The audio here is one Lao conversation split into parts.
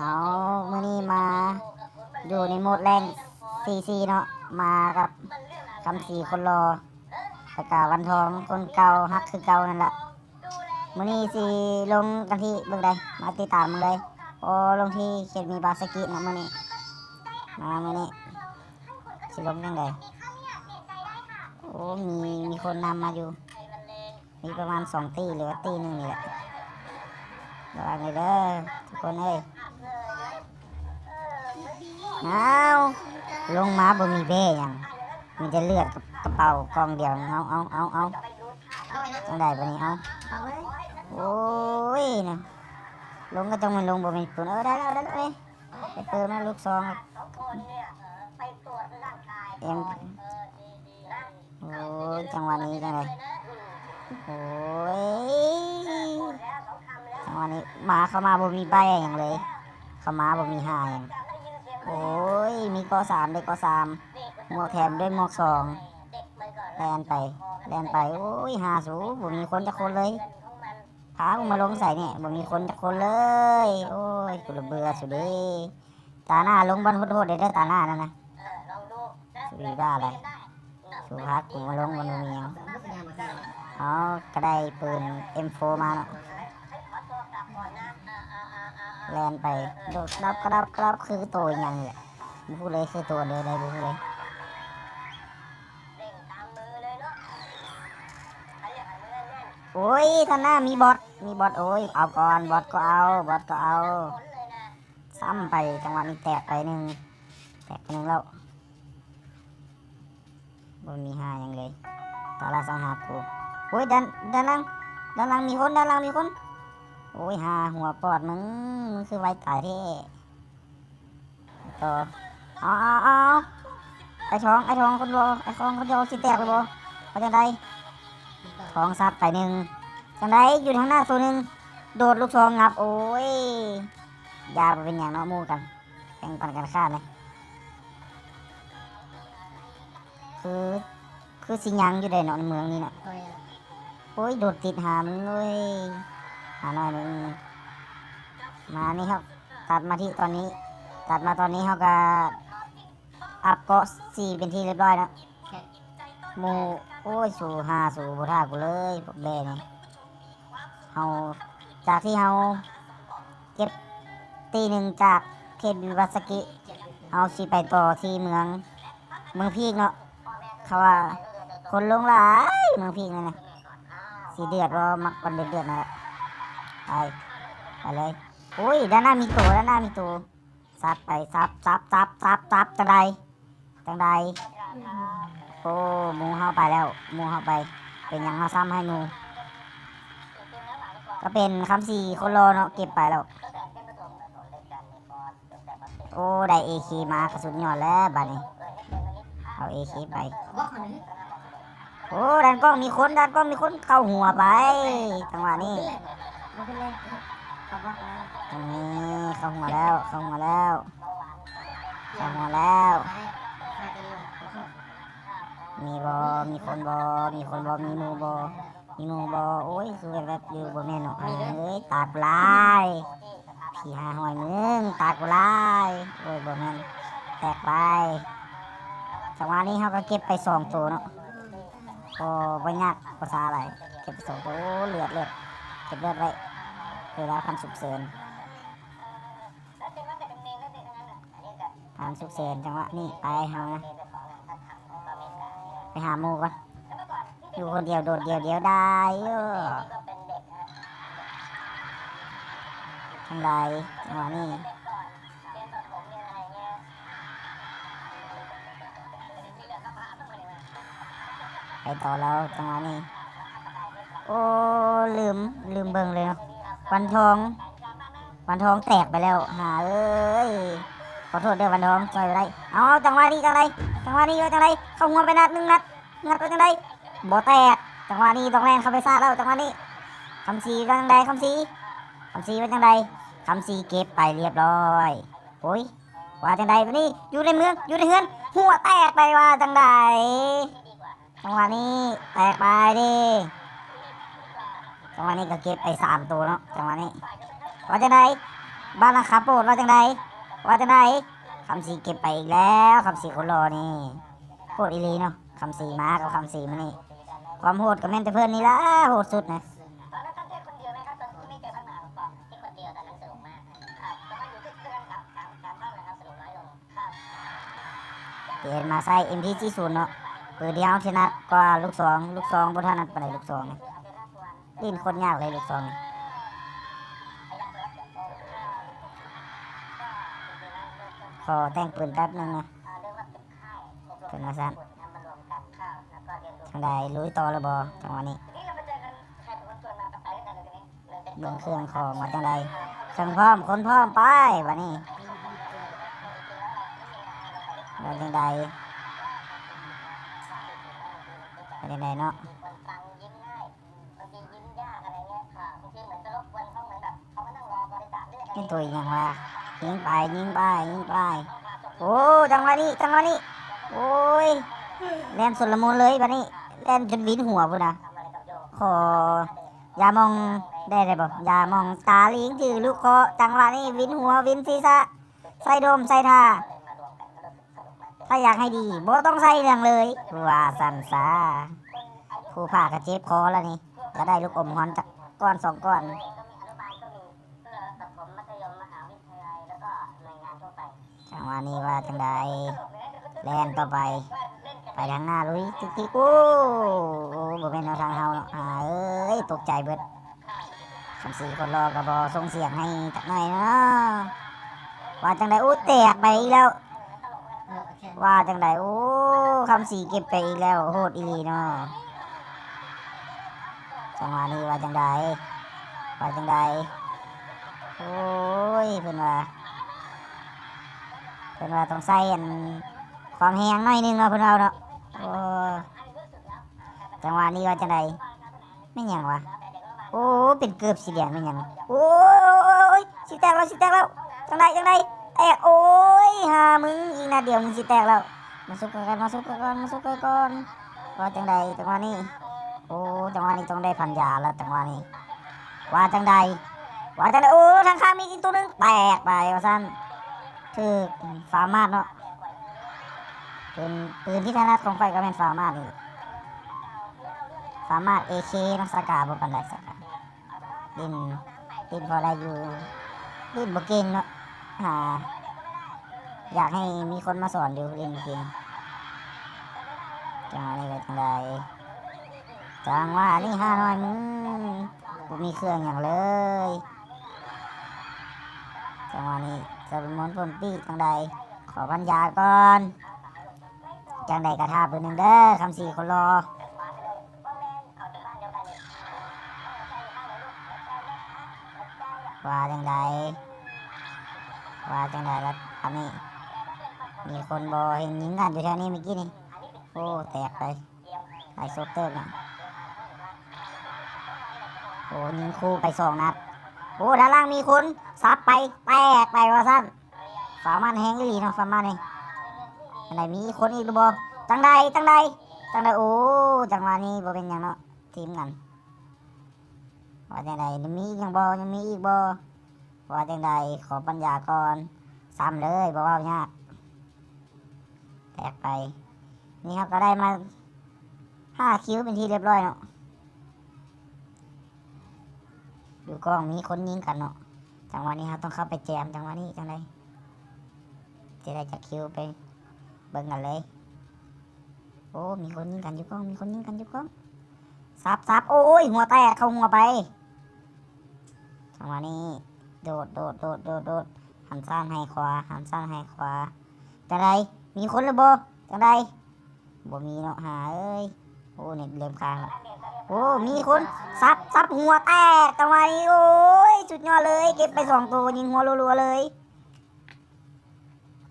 ເອົາ ມື້ນີ້ມາຢູ່ໃນໂໝດແລງ ສີ່ສີ່ ເນາະ ມາກັບຄຳສີຄົນຫຼໍ່ ແລ້ວກະວັນທອງຄົນເກົ່າ ຮັກຄືເກົ່ານັ້ນລະ. ມື້ນີ້ຊິລົງກັນທີ່ເບິ່ງໃດ ມາຕິດຕາມເບິ່ງເລີຍ. ໂອ້ ລົງທີ່ເຂດມີບາສະກິເນາະມື້ນີ້ ມາມື້ນີ້ຊິລົງຈັ່ງໃດ. ໂອ້ ມີ ມີຄົນນຳມາຢູ່. ມີປະມານສອງຕີ ຫຼືວ່າຕີໜຶ່ງນີ້ແຫຼະ ລະວັງເດີທຸກຄົນເອີຍ. ອ້າວ ລົງມາບໍ່ມີແບ້ຫຍັງ ມີແຕ່ເລືອດກັບກະເປົາກ່ອງດຽວ. ເອົາ ເອົາ ເອົາ ເອົາ ຈັ່ງໃດບາດນີ້. ເອົາ ໂອ້ຍນະ ລົງກໍຕ້ອງແມ່ນລົງ ບໍ່ແມ່ນປຸນ. ເອີ ໄດ້ແລ້ວ ໄດ້ແລ້ວ ໄດ້ເປີດມາລູກຊອງ ເອັມ ໂອ້ຍ ຈັງຫວະນີ້ຈັ່ງໃດ. ໂອ້ຍ ຈັງຫວະນີ້ມາ ເຂົ້າມາບໍ່ມີໃບຫຍັງເລີຍ ເຂົ້າມາບໍ່ມີຫາຫຍັງ. ໂອ້ຍ ມີເກາະສາມເດ້ ເກາະສາມ ໝວກແຖມດ້ວຍໝວກສອງ. ແລ່ນໄປ ແລ່ນໄປ. ໂອ້ຍ ຫາສູ ບໍ່ມີຄົນຈັກຄົນເລີຍ. ພາກູມາລົງໃສນີ້ ບໍ່ມີຄົນຈັກຄົນເລີຍ. ໂອ້ຍ ກູລະເບື່ອສູເດ້. ຕາໜ້າລົງບ່ອນໂຫດໆເດີ ຕາໜ້ານັ້ນນະ. ສູວ່າໄດ ສູພາກູມາລົງບ່ອນບໍ່ມີຫຍັງ. ເອົາ ກະໄດ້ປືນ ເອັມໂຟ ມາເນາະ ແລ່ນໄປ ໂດດກະດັບກະດັບກະດັບ ຄືໂຕອີຫຍັງນີ້ແຫຼະ ບໍ່ຮູ້ເລີຍ ຄືໂຕອັນໃດ ບໍ່ຮູ້ເລີຍ. ໂອ້ຍ ທາງໜ້າມີບອດ ມີບອດ. ໂອ້ຍ ເອົາກ່ອນ ບອດກໍເອົາ ບອດກໍເອົາ. ຊ້ຳໄປ ຈັງຫວະນີ້ແຕກໄປໜຶ່ງ ແຕກໄປໜຶ່ງແລ້ວ. ບໍ່ມີຫາຫຍັງເລີຍ ຕາລາສັງຫາກູ. ໂອ້ຍ ດ້ານ ດ້ານຫຼັງ ດ້ານຫຼັງມີຄົນ ດ້ານຫຼັງມີຄົນ. ໂອ້ຍ ຫາຫົວປອດມຶງ ມຶງຄືໄວຕາຍແທ້. ຕໍ່ ເອົາ ເອົາ ເອົາ ເອົາ ໄອ້ທອງ ໄອ້ທອງຄົນຫຼໍ່ ໄອ້ທອງຄົນຫຼໍ່ຊິແຕກແລ້ວບໍ່? ວ່າຈັ່ງໃດ? ທອງຊັດໄປໜຶ່ງ. ຈັ່ງໃດ? ຢູ່ທາງໜ້າໂຕໜຶ່ງ ໂດດລູກຊອງງັບ. ໂອ້ຍ ຢ່າ ບໍ່ເປັນຫຍັງເນາະ ໝູ່ກັນ ແບ່ງປັນກັນຂ້າມເລີຍ. ຄື ຄືຊິຍັງຢູ່ໃດເນາະ ໃນເມືອງນີ້ເນາະ. ໂອ້ຍ ໂດດຕິດຫາມັນເວີຍ ຫາໜ້ອຍໜຶ່ງ. ມານີ້ເຮົາຕັດມາທີ່ຕອນນີ້ ຕັດມາຕອນນີ້ເຮົາກະອັບເກາະສີ່ເປັນທີ່ຮຽບຮ້ອຍເນາະ. ໝູ່ ໂອ້ຍ ສູ ຫາສູບໍ່ຖ້າກູເລີຍ ພວກແບ້ນີ້. ເຮົາ ຈາກທີ່ເຮົາເກັບຕີໜຶ່ງຈາກເຂດວິວັດສະກິ ເຮົາຊິໄປຕໍ່ທີ່ເມືອງ ເມືອງພີກເນາະ. ເຂົາວ່າຄົນລົງຫຼາຍເມືອງພີກນັ້ນນະ ຊິເດືອດບໍ່? ມັກບ່ອນເດືອດໆນັ້ນແຫຼະ. ໄປ ໄປເລີຍ. ໂອ້ຍ ດ້ານໜ້າມີໂຕ ດ້ານໜ້າມີໂຕ. ສັບໄປ ສັບ ສັບ ສັບ ສັບ ສັບ ຈັ່ງໃດ? ຈັ່ງໃດ? ໂອ້ ໝູ່ເຮົາໄປແລ້ວ ໝູ່ເຮົາໄປ. ເປັນຫຍັງເຮົາຊ້ຳໃຫ້ໝູ່? ກະເປັນຄຳສີຄົນຫຼໍ່ເນາະ ເກັບໄປແລ້ວ. ໂອ້ ໄດ້ເອເຄມາກະສຸດຍອດແລ້ວບາດນີ້ ເອົາເອເຄໄປ. ໂອ້ ດ້ານກ້ອງມີຄົນ ດ້ານກ້ອງມີຄົນ ເຂົ້າຫົວໄປ ຈັງຫວະນີ້. ນີ້ ເຂົ້າຫົວແລ້ວ ເຂົ້າຫົວແລ້ວ ເຂົ້າຫົວແລ້ວ. ມີບໍ່? ມີຄົນບໍ່? ມີຄົນບໍ່? ມີໝູ່ບໍ່? ມີໝູ່ບໍ່? ໂອ້ຍ ຄືແວບໆຢູ່ ບໍ່ແມ່ນເນາະ. ເອີຍ ຕາຍຫຼາຍ ຜີຫ້າຫ້ອຍມຶງ ຕາຍຫຼາຍ. ໂອ້ຍ ບໍ່ແມ່ນ ແຕກໄປ. ຈັງຫວະນີ້ເຮົາກະເກັບໄປສອງໂຕເນາະ ກໍບໍ່ຍາກ ບໍ່ຊ້າຫຼາຍ. ເກັບໄປສອງໂຕ ເລືອດ ເລືອດ ເກັບເລືອດໄວ້ ເວລາຄັນສຸກເສີນ. ທາງສຸກເສີນ ຈັງຫວະນີ້ໄປເຮົານະ ໄປຫາໝູ່ກ່ອນ. ຢູ່ຄົນດຽວໂດດດ່ຽວດຽວດາຍ ເອີ ຈັ່ງໃດ ຈັງຫວະນີ້. ໄປຕໍ່ແລ້ວ ຈັງຫວະນີ້. ໂອ້ ລືມ ລືມເບິ່ງເລີຍເນາະ ວັນທອງ ວັນທອງແຕກໄປແລ້ວ ຫາເອີຍ. ຂໍໂທດເດີວັນທອງ ຊ່ອຍບໍ່ໄດ້. ເອົາ ເອົາ ຈັງຫວະນີ້ຈັ່ງໃດ? ຈັງຫວະນີ້ວ່າຈັ່ງໃດ? ເຂົ້າຫົວໄປນັດໜຶ່ງນັດ ງັດວ່າຈັ່ງໃດ? ບໍ່ແຕກ. ຈັງຫວະນີ້ຕ້ອງແລ່ນເຂົ້າໄປຊາດແລ້ວ ຈັງຫວະນີ້. ຄຳສີວ່າຈັ່ງໃດ? ຄຳສີ ຄຳສີວ່າຈັ່ງໃດ? ຄຳສີເກັບໄປລຽບຮ້ອຍ. ໂອ້ຍ ວ່າຈັ່ງໃດບາດນີ້? ຢູ່ໃນເມືອງ ຢູ່ໃນເຮືອນ ຫົວແຕກໄປ ວ່າຈັ່ງໃດ? ຈັງຫວະນີ້ແຕກໄປເດ້. ຈັງຫວະນີ້ກະເກັບໄປສາມໂຕເນາະ ຈັງຫວະນີ້. ວ່າຈັ່ງໃດ? ບາລາຄາໂປດ ວ່າຈັ່ງໃດ? ວ່າຈັ່ງໃດ? ຄຳສີເກັບໄປອີກແລ້ວ. ຄຳສີຄົນຫຼໍ່ນີ້ ໂຫດອີ່ຫຼີເນາະ. ຄຳສີມາກັບຄຳສີມານີ້ ຄວາມໂຫດກໍແມ່ນແຕ່ເພິ່ນນີ້ລະ ໂຫດສຸດນະ. ປ່ຽນມາໃຊ້ເອັມພີສີ່ສູນເນາະ ປືນທີ່ເຮົາຖະໜັດກວ່າລູກຊອງ. ລູກຊອງບໍ່ຖະໜັດປານໃດ ລູກຊອງນີ້ ຫຼິ້ນໂຄດຍາກເລີຍລູກຊອງນີ້. ຂໍແຕ່ງປືນແປັບໜຶ່ງນະ ເພິ່ນວ່າຊັ້ນ. ຈັ່ງໃດ ລຸຍຕໍ່ແລ້ວບໍ່ ຈັງຫວະນີ້? ເບິ່ງເຄື່ອງຂອງວ່າຈັ່ງໃດ? ເຄື່ອງພ້ອມ ຄົນພ້ອມ ໄປບາດນີ້. ວ່າຈັ່ງໃດ? ວ່າຈັ່ງໃດເນາະ? ເປັນຕົວອີ່ຫຍັງວະ? ຍິງໄປ ຍິງໄປ ຍິງໄປ. ໂອ້ ຈັງຫວະນີ້ ຈັງຫວະນີ້ ໂອ້ຍ ແລ່ນຊົນລະມຸນເລີຍບາດນີ້ ແລ່ນຈົນວິນຫົວພຸ້ນນະ. ຂໍ ຢ່າມອງໄດ້ ໄດ້ບໍ່? ຢ່າມອງຕາລິງຖືລູກເຄາະ. ຈັງຫວະນີ້ວິນຫົວ ວິນສີສະ ໃສ່ດົມໃສ່ທ່າ. ຖ້າຢາກໃຫ້ດີ ບໍ່ຕ້ອງໃສ່ຫຍັງເລີຍ ວ່າຊັ້ນຊະ. ຜູ້ພາກກໍເຈັບຄໍແລ້ວນີ້ ກໍໄດ້ລູກອົມຮອນຈັກກ້ອນສອງກ້ອນ. ຈັງຫວະນີ້ວ່າຈັ່ງໃດ? ແລ່ນຕໍ່ໄປ ໄປທາງໜ້າລຸຍຕິກໆ. ໂອ້ ໂອ້ ບໍ່ແມ່ນແນວທາງເຮົາເນາະ. ຫາເອີຍ ຕົກໃຈເບິດ. ຄຳສີຄົນຫຼໍ່ກໍບໍ່ສົ່ງສຽງໃຫ້ຈັກໜ້ອຍເນາະ. ວ່າຈັ່ງໃດ? ໂອ້ ແຕກໄປອີກແລ້ວ. ວ່າຈັ່ງໃດ? ໂອ້ ຄຳສີເກັບໄປອີກແລ້ວ ໂຫດອີ່ຫຼີເນາະ. ຈັງຫວະນີ້ວ່າຈັ່ງໃດ? ວ່າຈັ່ງໃດ? ໂອ້ຍ ເພິ່ນວ່າ ເພິ່ນວ່າຕ້ອງໃຊ້ອັນ ຄວາມແຮງໜ້ອຍໜຶ່ງເນາະ ເພິ່ນເວົ້າເນາະ. ໂອ້ ຈັງຫວະນີ້ວ່າຈັ່ງໃດ? ແມ່ນຫຍັງວະ? ໂອ້ ເປັນເກີບສີແດງແມ່ນຫຍັງ? ໂອ້ຍ ຊິແຕກແລ້ວ ຊິແຕກແລ້ວ. ຈັ່ງໃດ ຈັ່ງໃດ? ແຕກ. ໂອ້ຍ ຫາມຶງ ອີກນັດດຽວມຶງຊິແຕກແລ້ວ. ມາຊຸບກັນກ່ອນ ມາຊຸບກັນກ່ອນ ມາຊຸບກັນກ່ອນ. ວ່າຈັ່ງໃດ ຈັງຫວະນີ້? ໂອ້ ຈັງຫວະນີ້ຕ້ອງໄດ້ພັນຢາແລ້ວ ຈັງຫວະນີ້. ວ່າຈັ່ງໃດ? ວ່າຈັ່ງໃດ? ໂອ້ ທາງຂ້າງມີອີກຕົວໜຶ່ງ ແຕກໄປວ່າຊັ້ນ. ຖືກຟາມາດເນາະ. ປືນ ປືນທີ່ຖະໜັດຂອງຂ້ອຍກໍແມ່ນຟາມາດນີ້ ຟາມາດເອເຄເນາະ. ສະກາບໍ່ປານໃດ ສະກາຫຼິ້ນ ຫຼິ້ນພໍໄດ້ຢູ່ ຫຼິ້ນບໍ່ເກັ່ງເນາະ. ຫາ ຢາກໃຫ້ມີຄົນມາສອນຢູ່ ຫຼິ້ນບໍ່ເກັ່ງ. ຈັງຫວະນີ້ວ່າຈັ່ງໃດ? ຈັງຫວະນີ້ ຫາໜ້ອຍ ອືມ ບໍ່ມີເຄື່ອງຫຍັງເລີຍ. ຈັງຫວະນີ້ ສະຫຼະມຸນພົມປີ ຈັ່ງໃດ? ຂໍພັນຢາກ່ອນ. ຈັ່ງໃດກໍຖ້າເບີໜຶ່ງເດີ ຄຳສີຄົນຫຼໍ່. ວ່າຈັ່ງໃດ? ວ່າຈັ່ງໃດລະ? ອັນນີ້ ມີຄົນບໍ່? ເຫັນຍິງກັນຢູ່ແຖວນີ້ເມື່ອກີ້ນີ້. ໂອ້ ແຕກໄປ. ຫຼາຍສົບເຕີບນະ. ໂອ້ ຍິງຄູ່ໄປສອງນັດ. ໂອ້ ດ້ານຫຼັງມີຄົນ ສັບໄປ ແຕກໄປວ່າຊັ້ນ. ຟາມາດແຮງອີ່ຫຼີເນາະ ຟາມາດນີ້. ຈັ່ງໃດ ມີອີກຄົນອີກຫຼືບໍ່? ຈັ່ງໃດ ຈັ່ງໃດ ຈັ່ງໃດ? ໂອ້ ຈັງຫວະນີ້ບໍ່ເປັນຫຍັງເນາະ ທີມກັນ. ວ່າຈັ່ງໃດ? ຍັງມີອີກຫຍັງບໍ່? ຍັງມີອີກບໍ່? ວ່າຈັ່ງໃດ? ຂໍປັນຍາກ່ອນ. ຊ້ຳເລີຍ ບໍ່ເວົ້າຍາກ. ແຕກໄປ. ນີ້ເຮົາກໍໄດ້ມາຫ້າຄິວເປັນທີ່ຮຽບຮ້ອຍເນາະ. ຢູ່ກ້ອງມີຄົນຍິງກັນເນາະ. ຈັງຫວະນີ້ເຮົາຕ້ອງເຂົ້າໄປແຈມ. ຈັງຫວະນີ້ຈັ່ງໃດ? ຈະໄດ້ຈັກຄິວ ໄປເບິ່ງກັນເລີຍ. ໂອ້ ມີຄົນຍິງກັນຢູ່ກ້ອງ ມີຄົນຍິງກັນຢູ່ກ້ອງ. ສັບ ສັບ ໂອ້ຍ ຫົວແຕກ ເຂົ້າຫົວໄປ. ຈັງຫວະນີ້ ໂດດ ໂດດ ໂດດ ໂດດ ໂດດ ຫັນຊ້າຍໃຫ້ຂວາ ຫັນຊ້າຍໃຫ້ຂວາ. ຈັ່ງໃດ? ມີຄົນຫຼືບໍ່? ຈັ່ງໃດ? ບໍ່ມີເນາະ ຫາເອີຍ. ໂອ້ ເນັດເລີ່ມຄ້າງລະ. ໂອ້ ມີຄົນ ສັບ ສັບ ຫົວແຕກ. ຈັງຫວະນີ້ ໂອ້ຍ ສຸດຍອດເລີຍ ເກັບໄປສອງໂຕ ຍິງຫົວລັວໆເລີຍ.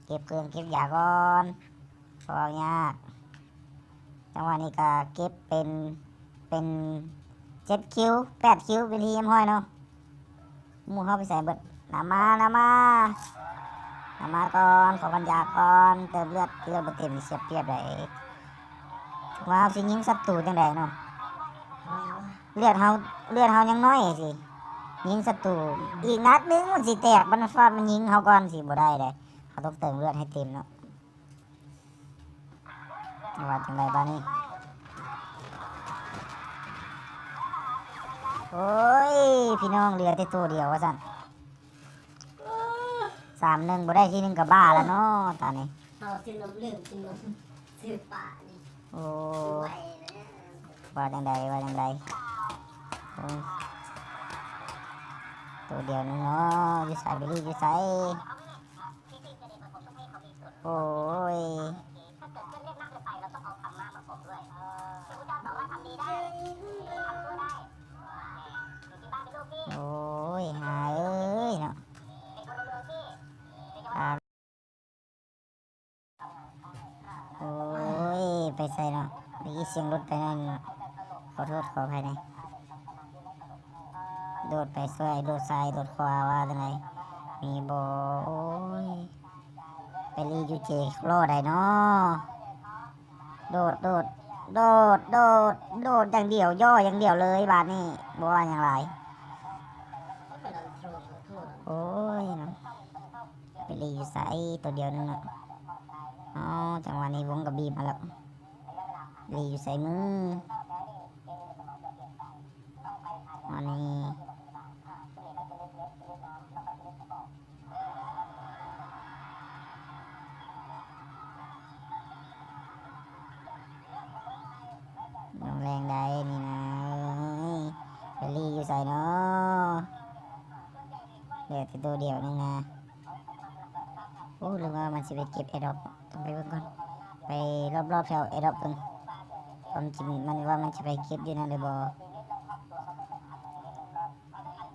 ເກັບເຄື່ອງເກັບຢາກ່ອນ ເວົ້າຍາກ. ຈັງຫວະນີ້ກໍເກັບເປັນ ເປັນເຈັດຄິວ ແປດຄິວ ເປັນທີ່ຮຽບຮ້ອຍເນາະ. ໝູ່ເຮົາໄປໃສເບິດ? ນຳມາ ນຳມາ ນຳມາກ່ອນ ຂໍປັນຍາກ່ອນ. ເຕີມເລືອດ ເລືອດບໍ່ເຕັມ ເສຍປຽບໃດ. ວ່າເຮົາຊິຍິງສັດຕູຈັ່ງໃດເນາະ? ເລືອດເຮົາ ເລືອດເຮົາຍັງນ້ອຍຊີ້. ຍິງສັດຕູ ອີກນັດໜຶ່ງມັນຊິແຕກ ມັນຟາດ ມັນຍິງເຮົາກ່ອນ ຊິບໍ່ໄດ້ເດ້. ເຮົາຕ້ອງເຕີມເລືອດໃຫ້ເຕັມເນາະ. ວ່າຈັ່ງໃດບາດນີ້? ໂອ້ຍ ພີ່ນ້ອງ ເຫຼືອແຕ່ໂຕດຽວວ່າຊັ້ນ. ສາມໜຶ່ງ ບໍ່ໄດ້ທີໜຶ່ງກໍບ້າແລ້ວເນາະຕານີ້. ເຮົາຊື້ນົມດື່ມ ຊື້ນົມ ຊື້ປານີ້. ໂອ້ ວ່າຈັ່ງໃດ ວ່າຈັ່ງໃດ? ໂອ້ ໂຕດຽວໜຶ່ງເນາະ. ຢູ່ໃສ ບິລລີ ຢູ່ໃສ? ໂອ້ຍ ໂອ້ຍ ຫາເອີຍເນາະ. ໂອ້ຍ ໄປໃສເນາະ? ໄດ້ຍິນສຽງລົດໄປນັ້ນ ຂໍໂທດຂໍອະໄພແດ່. ໂດດໄປຊ້າຍ ໂດດຊ້າຍ ໂດດຂວາ ວ່າຈັ່ງໃດ? ມີບໍ່? ໂອ້ຍ ໄປລີຢູ່ເຈລໍໃດເນາະ? ໂດດ ໂດດ ໂດດ ໂດດ ໂດດຢ່າງດຽວ ຍໍຢ່າງດຽວເລີຍບາດນີ້ ບໍ່ວ່າຫຍັງຫຼາຍ. ໂອ້ຍເນາະ ໄປລີຢູ່ໃສ? ໂຕດຽວໜຶ່ງເນາະ. ອໍ ຈັງຫວະນີ້ວົງກໍບີບມາແລ້ວ. ລີຢູ່ໃສມຶງ? ອັນນີ້ ນ້ອງແລງໄດ້ນີ້ນະ. ເອີຍ ເບລລີຢູ່ໃສເນາະ? ເຫຼືອແຕ່ໂຕດຽວໜຶ່ງນະ. ໂອ້ ຫຼືວ່າມັນຊິໄປເກັບແອດຣອບ? ຕ້ອງໄປເບິ່ງກ່ອນ ໄປລອບໆແຖວແອດຣອບເບິ່ງ ຄວາມຈິງມັນວ່າມັນຊິໄປເກັບຢູ່ນັ້ນຫຼືບໍ່.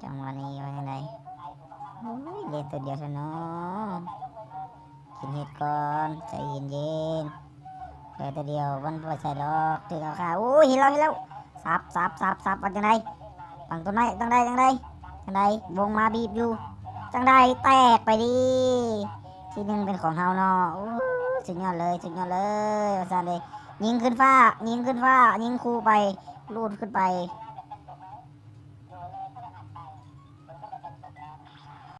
ຈັງຫວະນີ້ວ່າຈັ່ງໃດ? ໂອ້ຍ ເຫຼືອໂຕດຽວຊັ້ນເນາະ. ກິນເຫັດກ່ອນ ໃຈເຢັນໆ ເຫຼືອໂຕດຽວ ມັນບໍ່ໃສ່ດອກ ຖືກເອົາຄ່າ. ໂອ້ຍ ເຫັນແລ້ວ ເຫັນແລ້ວ ສັບ ສັບ ສັບ ສັບ ວ່າຈັ່ງໃດ? ຝັ່ງຕົ້ນໄມ້ ຈັ່ງໃດ ຈັ່ງໃດ ຈັ່ງໃດ? ວົງມາບີບຢູ່ ຈັ່ງໃດ? ແຕກໄປດີ ທີໜຶ່ງເປັນຂອງເຮົາເນາະ. ໂອ້ຍ ສຸດຍອດເລີຍ ສຸດຍອດເລີຍ ວ່າຊັ້ນເດ້. ຍິງຂຶ້ນຟ້າ ຍິງຂຶ້ນຟ້າ ຍິງຂູ່ໄປ ລູດຂຶ້ນໄປ.